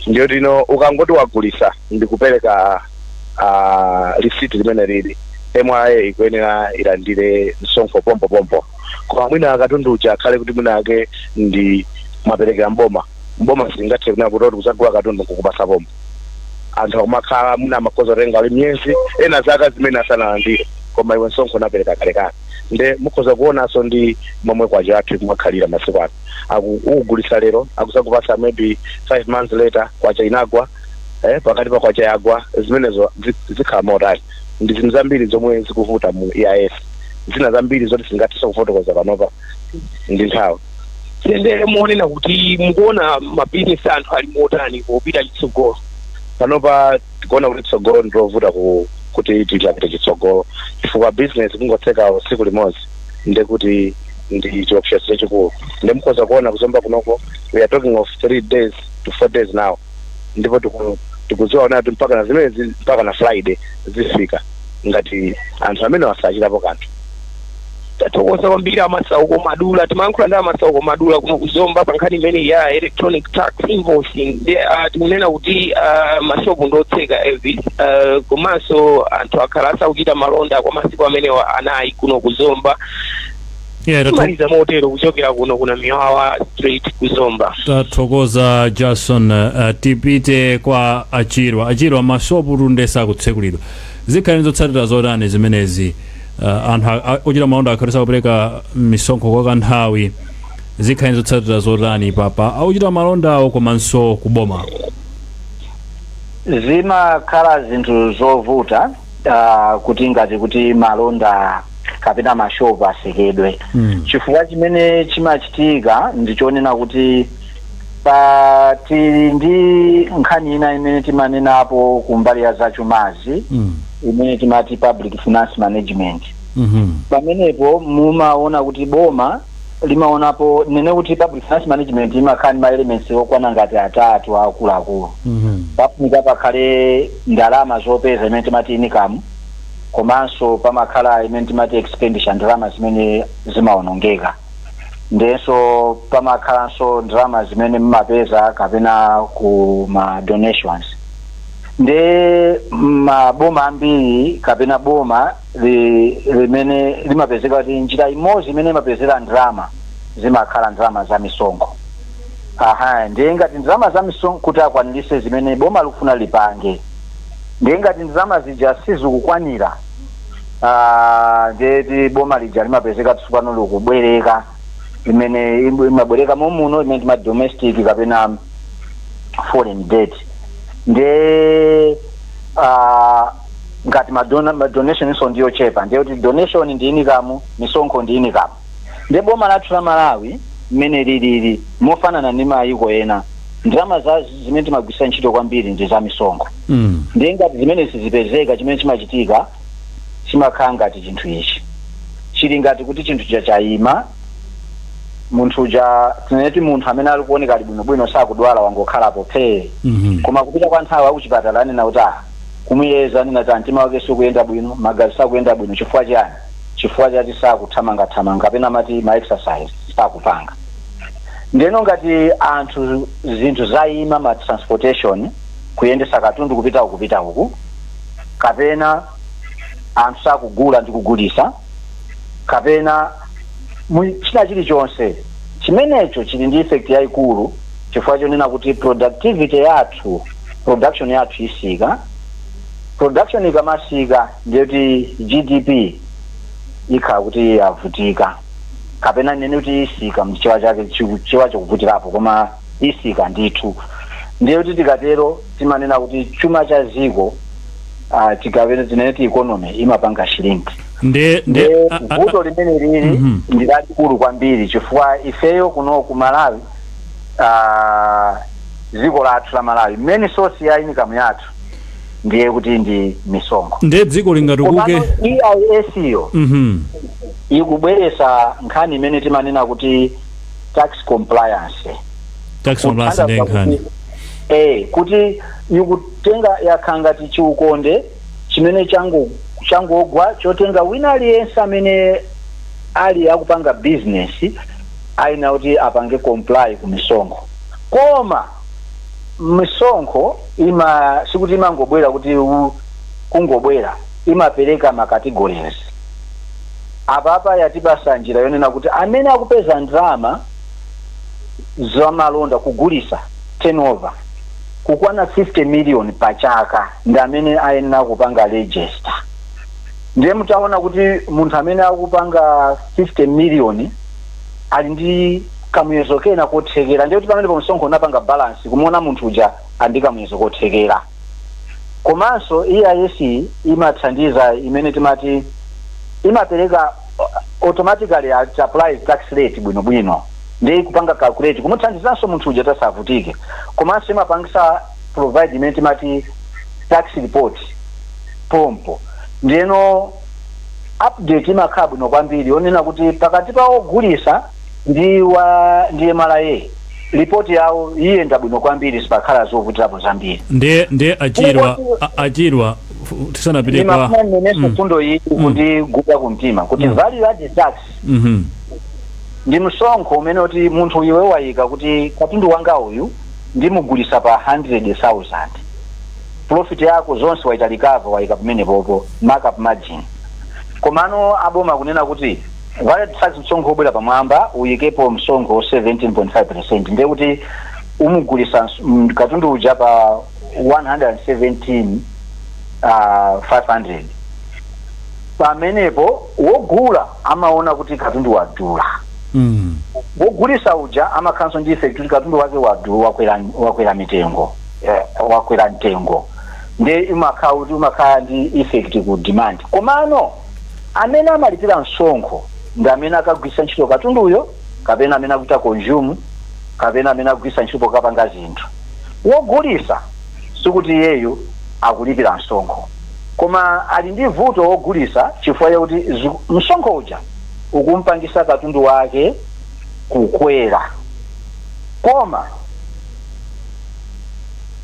ndiyo tino ukangoti wagulitsa ndikupereka lisiti limene lili, MRA ikuyenera ilandire msonkho pompopompo. Koma mwina katundu uja akhale kuti mwina ake ndi mwaperekera mboma, mboma singathe kunena kuti kuzagula katundu nkukupasa pompo. Anthu akumakhala mwina amakhoza kutenga ali miyezi, ena zaka zimene asanalandire, koma iwe msonkho unapereka kalekale. Nde mukhoza kuonanso ndi momwe kwacha athu ikumakhalira masiku ano. Ukugulitsa lero, akuzakupasa maybe 5 months later, kwacha inagwa, pakati pa kwacha yagwa. Zimenezo zikhala motani? Ndi zinthu zambiri zomwe zikuvuta mu EIS, zina zambiri zoti singathenso kufotokoza panopa ndi nthawi. Tiyendere muonena kuti mukuona mabizinesi anthu ali motani popita chitsogolo? Panopa tikuona kuti tsogolo ndilovuta kuti tilapite chitsogolo, chifukwa business kungotseka tsiku limodzi ndekuti ndi chiopsezo chachikulu. Ndi mukhoza kuona kuzomba kunoko, we are talking of 3 days to 4 days now, ndipo tikudziwa ona kuti mpaka na zimenezi, mpaka na Friday zifika ngati anthu amene wasachitapo kanthu. Tathokoza kwambiri, Amasauko Madula. Timayankhula ndi Amasauko Madula kuno kuzomba pa nkhani imene ya electronic tax invoicing. Ndi tikunena kuti mashopu ndotseka, Elvis, komanso anthu akhala asakuchita malonda kwa masiku amenewa 4 kuno kuzomba. Timaliza motero kuchokera kuno kuna Miwawa Street kuzomba. Tathokoza, Jason. Tipite kwa Achirwa. Achirwa, mashopu tunde sakutsekulidwa, zikhale zotsatira zotani zimenezi? Anthu ochita malonda akhale sakupereka misonkho kwa kanthawi, zikhale zotsatira zotani papa akuchita malondawo komanso kuboma? Zimakhala zinthu zovuta kuti ngati kuti malonda kapena mashopu asekedwe, chifukwa chimene chimachitika ndichonena kuti pa tili ndi nkhani ina imene timanenapo kumbali ya zachumazi, imene timati public finance management. Pamenepo mumaona kuti boma limaonapo nene kuti public finance management imakhala ndi ma elements okwana ngati atatu akuluakulu. Pafunika pakhale ndalama zopeza imene timati income, komanso pamakhala imene timati expenditure, ndalama zimene zimawonongeka, ndenso pamakhalanso ndalama zimene mumapeza kapena ku ma donations. Nde maboma ambiri kapena boma limene limapezeka kuti njira imodzi imene imapezera ndalama zimakhala ndalama za misonkho. Aha, ndiye ngati ndalama za misonkho kuti akwanirise zimene boma likufuna lipange, ndiye ngati ndalama zija sizikukwanira, ndiyeti boma lija limapezeka tsopano likubwereka, imene imabwereka momuno, imene timati domestic kapena foreign debt. Ndiye ngati ma donation inso ndiyochepa, ndiye kuti donation ndi income, misonkho ndi income. Ndiye boma lathu la Malawi Mmene lilili, mofanana ndi mayiko ena, ndalama za zimene timagwisa ntchito kwambiri ndi za misonkho. Ndiye ngati zimene sizipezeka, chimene chimachitika chimakhala ngati chinthu ichi chili ngati kuti chinthu cha chayima. Munthu uja, tineti munthu amene ali kuoneka ali bwinobwino, sakudwala, wangokhalapo phee, koma kupita kwa nthawi akuchipatala anena kuti, ah, kumuyeza, anena kuti mtima wake sikuyenda bwino, magazi sakuyenda bwino. Chifukwa chani? Chifukwa chati sakuthamangathamanga, kapena amati ma exercise sakupanga. Ndeno ngati anthu, zinthu zayima, ma transportation, kuyendesa katundu kupita uku, kupita uku, kapena anthu sakugula ndi kugulisa, kapena china chilichonse chimenecho chili ndi effect yayikulu, chifukwa chonena kuti productivity yathu, production yathu isika. Production ikamasika, ndiye kuti GDP ikhala kuti yavutika, kapena nene kuti isika mchichewa chake, chichewa chikuvutirapo, koma isika ndithu. Ndiye kuti tikatero timanena kuti chuma cha ziko, tikapena tinene ti economy imapanga shrink. Nde Ndiye vuto limene lili ndi lalikulu kwambiri, chifukwa ifeyo kuno ku Malawi, dziko lathu la Malawi, main source ya income yathu ndiye kuti ndi misonkho. Ndiye dziko lingatukuke? Komano EIS yo ikubweresa nkhani imene timanena kuti tax compliance. Tax compliance ndiye nkhani. Kuti ikutenga, yakhala ngati chiukonde chimene changogwa chotenga wina aliyense amene ali akupanga business, aina kuti apange comply ku misonkho. Koma misonkho ima sikuti imangobwera kuti kungobwera, imapereka ma categories. Apapa yatipasa njira yonena kuti amene akupeza ndalama zamalonda, kugulisa, turnover kukwana 50 million pa chaka, ndi amene ayenera kupanga register. Ndiye mutaona kuti munthu amene akupanga 50 million ali ndi kamuyezo kena kothekera, ndiye kuti pamene msonkho unapanga balance kumuona munthu uja andi kamuyezo kothekera. Komanso EIS imathandiza imene timati imapereka automatically, it applies tax rate bwinobwino ndi kupanga calculate, kumuthandizanso munthu uja tasavutike. Komanso imapangisa provide imene timati tax report pompo. Ndiyeno update imakhala bwino kwambiri, yonena kuti pakati pa ogulisa ndi MRA, ripoti yawo iyenda bwino kwambiri, sipakhala zovutirapo zambiri. Ndiye Achirwa, Achirwa, tisanapite kwa Ndimafuna ndinenenso fundo iyi kundigunda kumtima kuti value added tax ndi msonkho umene kuti munthu iwe wayika kuti katundu wanga uyu ndimugulisa pa 100,000, profit yako zonse waita recover, wayika pamene popo markup margin. Komano aboma kunena kuti value added tax, msonkho wobwera pamwamba, uyikepo msonkho 17.5, ndiye kuti umugulisa katundu uja pa 117 500. Pamenepo wogula amaona kuti katundu wadula. Wogulisa uja amakhalanso ndi effect kuti katundu wake wadula, wakwera mitengo, wakwera mtengo. Ndiye imakhala kuti umakhala ndi effect ku demand. Komano amene amalipira msonkho ndi amene akagwisa ntchito katunduyo, kapena amene akuita consume, kapena amene akugwisa ntchito pokapanga zinthu. Wogulisa sikuti iyeyo akulipira msonkho, koma ali ndi vuto wogulisa chifukwa chakuti msonkho uja ukumpangisa katundu wake kukwera, koma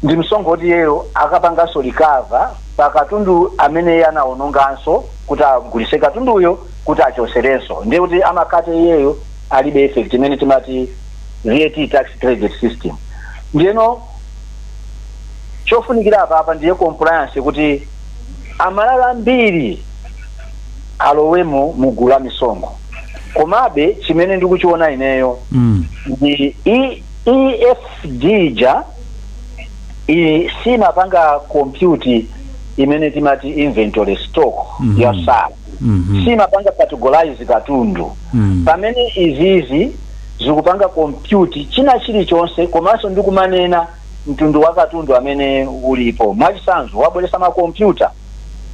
ndi msonkho kuti iyeyo akapanganso recover pa katundu amene iye anawononganso kuti agulise katunduyo kuti achoserenso. Ndiye kuti amakate iyeyo alibe effect, imene timati VAT tax credit system. Ndiyeno chofunikira apapa ndiye compliance, kuti Amalawi ambiri alowemo mugulu la misonkho. Komabe chimene ndikuchiona ineyo ndi EFD ja simapanga compute imene timati inventory stock yosala, simapanga categorize katundu, pamene izizi zikupanga compute china chilichonse, komanso ndikumanena mtundu wa katundu amene ulipo. Mwachitsanzo, wabweresa makompyuta,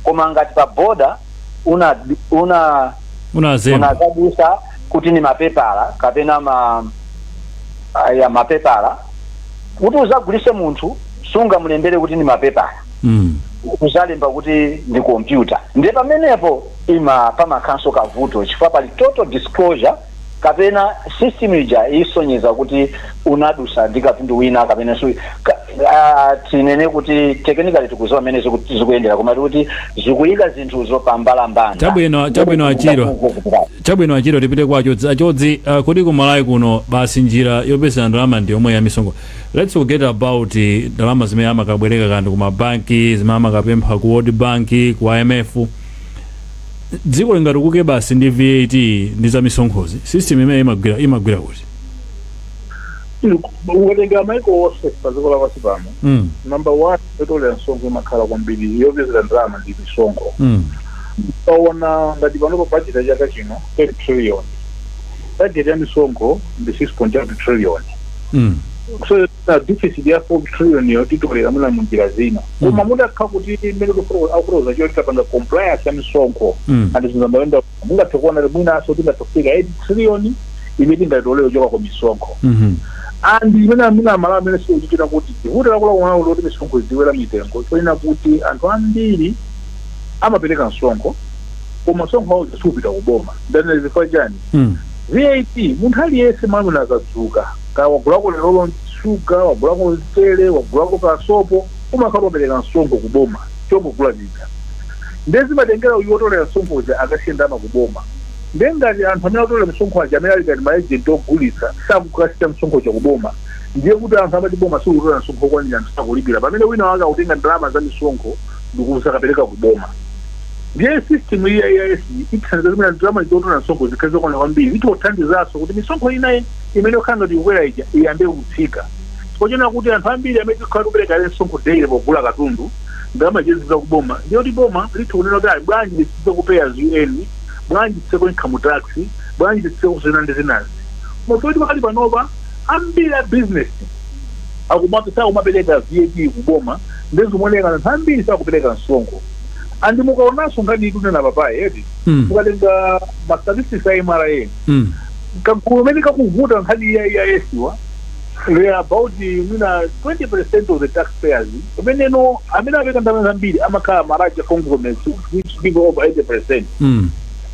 koma ngati pa border una unazemba, unakadusa kuti ni mapepala kapena ma Ya mapepala, kuti uzagulise munthu sungamulembere kuti ndi mapepala, uzalemba kuti ndi kompyuta. Ndiye pamenepo ima pamakhanso kavuto, chifukwa pali total disclosure kapena system ija isonyeza kuti unadusa ndi katundu wina kapena tinene kuti technically tikuziwa mmene zikuyendera, koma tikuti zikuyika zinthuzo pambalambanda. Chabwino, Achiro. Chabwino, Achiro, tipite kwa Achodzi. Achodzi, kuti kumalawi kuno basi njira yopezera ndalama ndi yomwe ya misonkho. Let's forget about ndalama zimene amakabwereka kandi ku mabanki, zimene amakapempha ku World Bank, ku IMF. Dziko lingatukuke basi ndi VAT ndi za misonkhozi? System imene imagwira kuti? Ukatenga maiko onse pa dziko lapansi pano, number one yotolera msonkho imakhala kwambiri, yopezera ndalama ndi misonkho. Ukaona ngati panopo budget ya chaka chino 30 trillion, budget ya misonkho ndi 6.8 trillion. So na deficit ya 4 trillion yo titolera muna munjira zina, koma mutakha kuti mmene akutoza choti tapanga compliance ya misonkho and zinthu zamayenda, mungathe kuona kuti mwinaso tingathe kufika 8 trillion imene tingatolere kuchoka ku misonkho. And imene amene amala amene sikuchitika kuti vuto lakula loti misonkho iziwera mitengo, choyina kuti anthu ambiri amapereka msonkho koma msonkho wawo supita kuboma. Ndanena zifukwa chani? VAT, munthu aliyense mwamuna akadzuka, ka wagulako lero shuga, wagulako mchere, wagulako kasopo, umakhala wapereka msonkho kuboma chongogula chija. Ndiye zimatengera uyu wotolera msonkho uja akasiye ndalama kuboma. Ndiye ngati anthu amene atolera misonkho aja, amene ali ngati ma agent ogulitsa, sakukasiya msonkho cha kuboma, ndiye kuti anthu amati boma sikutolera msonkho okwanira, anthu sakulipira, pamene wina wake akutenga ndalama za misonkho ndikusakapereka kuboma. Ndiye system iyi ya EIS ithandiza kuti ndalama zotolera msonkho zikhale zokwana kwambiri. Itothandizanso kuti misonkho ina imene yokhala ngati ikukwera ija iyambe kutsika, chifukwa kuti anthu ambiri amene tikhala tikupereka ale msonkho daily pogula katundu, ndalama zija kuboma. Ndiye kuti boma litha kunena kuti, "Ayi, bwanji lisitse ku pay as you earn? Bwanji titseko income tax? Bwanji titseko zina ndi zinazi?" Koma kuti pakali panopa ambiri a business sakumapereka VAT kuboma, ndizimoneka anthu ambiri sakupereka msonkho. And mukaonanso nkhani ikunena papayi eti, mukatenga ma statistics a MRA, kagulu umene kakuvuta nkhani ya EIS wa, they are about mwina 20% of the taxpayers, pameneno amene apereka ndalama zambiri amakhala ma large conglomerates, which give over 80%.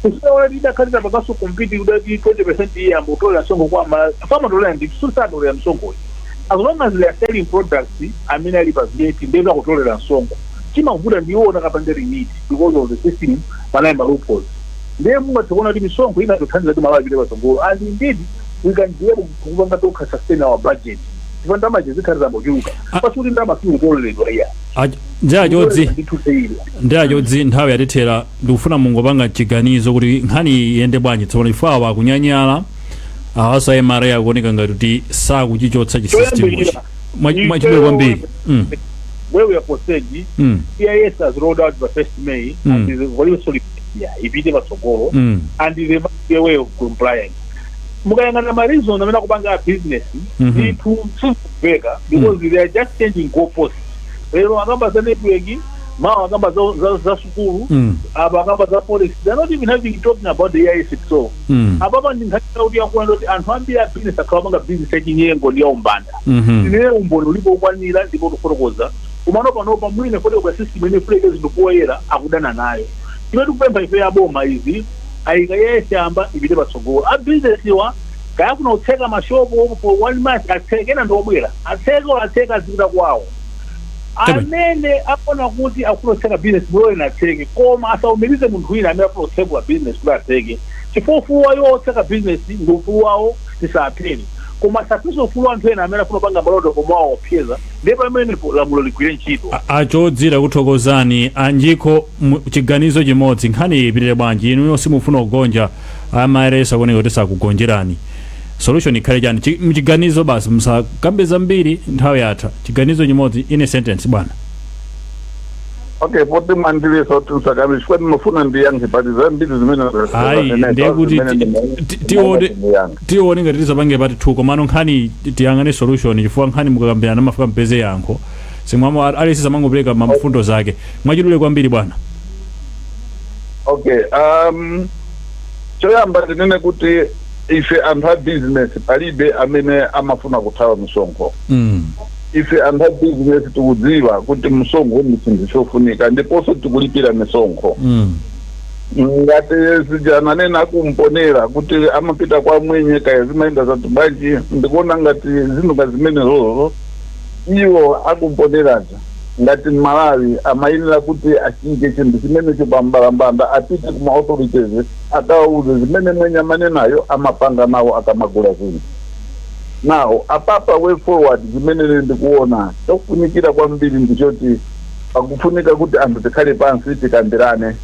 Kusiyaona tidakhalira pakaso compete kudati 20% iyamba kutolera msonkho kwa famatolera, ndi susatolera msonkho. As long as they are selling products amene ali pa VAT, ndiye akutolera msonkho. Chimavuta ndiwona kapande remit because of the system panali ma loopholes. Ndiye mungathe kuona kuti misonkho inatothandiza kuti Malawi ipite patsogolo, and indeed we can be able kupanga tokha sustain our budget, chifukwa ndalama zikhalira zambochuluka pasuti ndalama sikutoleredwa iya. Ndi Achodzi. Ndithu. Ndi Achodzi, nthawi yatithera. Ndikufuna mungopanga chiganizo kuti nkhani iyende bwanji tsopano, chifukwa awa akunyanyala, awaso MRA akuoneka ngati kuti sakuchichotsa chi system. Mwachidule kwambiri. Where we are concerned, EIS has rolled out by 1st May and is very solid, yeah, ipite patsogolo and there must be a way of compliance. Mukayang'ana ma reason amene akupanga a business, ndithu sizikuveka because they are just changing goalposts. Lero akamba za network, mawa akamba za sukulu, apa akamba za forex. They are not even having talking about the EIS itself. Apapa ndi nkhani kuti yakuona kuti anthu ambiri a business akhala panga business yachinyengo ndi yaumbanda. Ine umboni ulipo ukwanira ndipo tufotokoza kumano panopa mwine kuti kwa system ine fuleke zinthu poyera akudana nayo. Chimene tikupempha ife ya boma izi, ayika yese amba ipite patsogolo. A business wa kaya kuna kutseka mashopo for one month, atseke, ena ndiobwera atseke or atseke azipita kwawo. Amene akona kuti akufuna kutseka business, mulole atseke, koma asaumirize munthu wina amene afuna kutsekula business kuti atseke, chifukwa ufulu wawo otseka business ndi ufulu wawo, tisaphere, koma asapise ufulu wa anthu ena amene afuna kupanga malonda koma waopseza. Ndiye pamenepo lamulo ligwire ntchito. Achodzi, kuthokozani. Anjiko, chiganizo chimodzi, nkhani ipitire bwanji? Inuyo simufuna kugonja, a MRA akuoneka kuti sakugonjerani. Solution ikhale chani? Mchiganizo basi, musakambe zambiri, nthawi yatha. Chiganizo chimodzi in a sentence, bwana. Okay, poti mwandilesa kuti msakambe, chifukwa ndimafuna ndiyankhe pati zambiri zimene Ayi, ndiye kuti tione ngati tizapange part 2, komano nkhani tiyang'ane solution, chifukwa nkhani mukakambirana mafika mpeze yankho, simwamo alisi samangopereka mamfundo zake. Mwachidule kwambiri, bwana. Okay, choyamba ndinene kuti Ife anthu a business, palibe amene amafuna kuthawa misonkho. Ife anthu a business tikudziwa kuti msonkho ndi chinthu chofunika, ndiponso tikulipira misonkho. Ngati sijananena akumponera kuti amapita kwa mwenye, kaya zimayenda zati bwanji, ndikuona ngati zinthu nga zimenezozo iwo akumponeraza ngati Malawi amayenera kuti achite chinthu chimenecho pambalambanda, apite kuma authorities akawauze zimene mwenye amanenayo amapanga nawo akamagula zinthu. Now apapa, way forward zimene ndikuona chofunikira kwambiri ndichoti pakufunika kuti anthu tikhale pansi, tikambirane.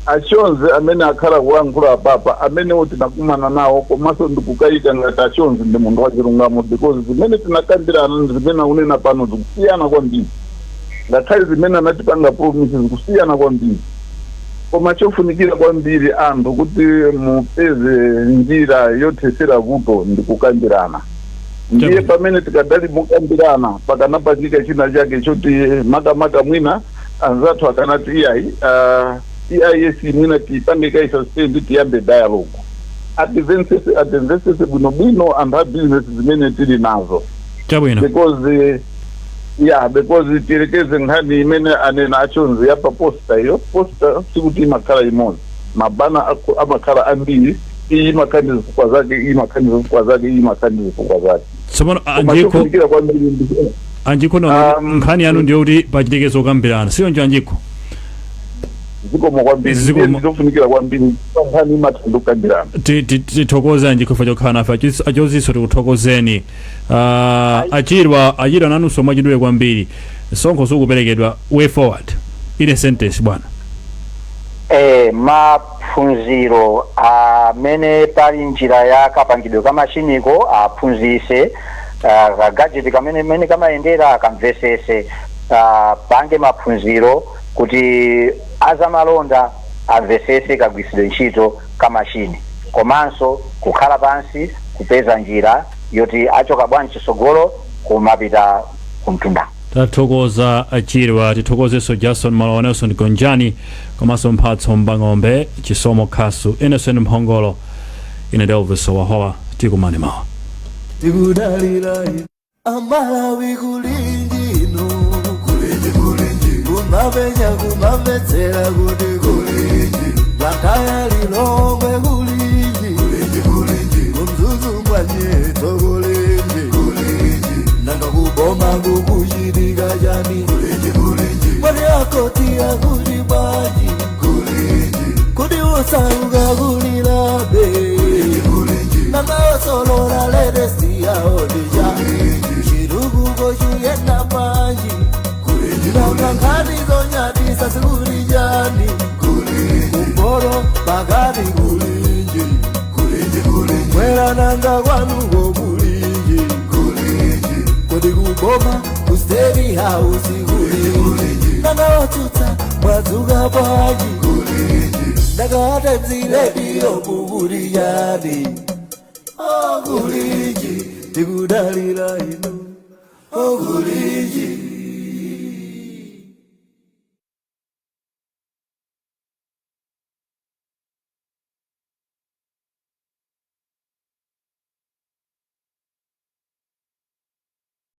Achonzi amene akhala kulankhula apapa, amenewo tinakumana nawo, komanso ndikukayika ngati achonzi ndi munthu wachilungamo, because zimene tinakambirana ndi zimene akunena pano zikusiyana kwambiri. Ngakhale zimene anatipanga promise zikusiyana kwambiri. Koma chofunikira kwambiri anthu kuti mupeze njira yothesera vuto ndi kukambirana. Ndiye pamene tikadali mukambirana, pakanapangika china chake choti makamaka mwina anzathu akanati iyayi, EIS mwina tipange kaye suspend, tiyambe dialogue, atimvetsese, atimvetsese bwinobwino anthu a business zimene tili nazo. Because yeah, because tiyerekeze nkhani imene anena achonzi yapa poster, iyo poster sikuti imakhala imodzi, ma banner amakhala ambiri. Iyi imakhala ndi zifukwa zake, iyi imakhala ndi zifukwa zake, iyi imakhala ndi zifukwa zake. Tsopano Koma Anjiko, chofunikira kwambiri Anjiko, no, nkhani yanu ndiyo kuti pachitike zokambirana, siyo Anjiko? Zikomo kwambiri. Zikomo. Zofunikira kwambiri, nkhani imatha ndikukambirana. Tithokoze Anjiko chifukwa chokhala nafe. Achozinso tikuthokozeni. Achirwa, Achirwa, nanunso mwachidule kwambiri, msonkho sukuperekedwa, way forward in a sentence, bwana. Maphunziro amene pali njira ya kapangidwe ka machiniko, aphunzise ka gadget kamene mene kamayendera, akamvesese, pange maphunziro kuti azamalonda amvesese kagwiritsidwe ntchito ka machini, komanso kukhala pansi kupeza njira yoti achoka bwanji chitsogolo kumapita kumtunda. Tathokoza Achirwa, tithokozenso Jason Malowa, Nelson Gonjani, komanso Mphatso Mbang'ombe, Chisomo Khasu, Innocent Mphongolo. Ine ndi Elvis Wahowa, tikumane mawa. Tikudalira Amalawi, kulinji inu, kulinji, kulinji, kumapenya kumamvetsera kuti kulinji, Blantyre, Lilongwe, kulinji, kulinji, kulinji, kuMzuzu mwanyeto, kulinji, kulinji, nanga kuboma kukuchitika chani? Kulinji, kulinji, mwani akoti akuti bwanji? Kulinji, kuti usauka kulilabe? Kulinji, kulinji, nanga osolola latest yaodija chirukuko chuyenda bwanji? Nanga nkhani zonyadisa sikulijani? Kumporo pakati, kulinji, mwera, nanga kwanuko kulinji? Kodi kuboma ku State House kulinji? Nanga otsutsa mwadzuka bwanji? Nanga Times Radio kukulijani? Okulinji, tikudalira inu, okulinji.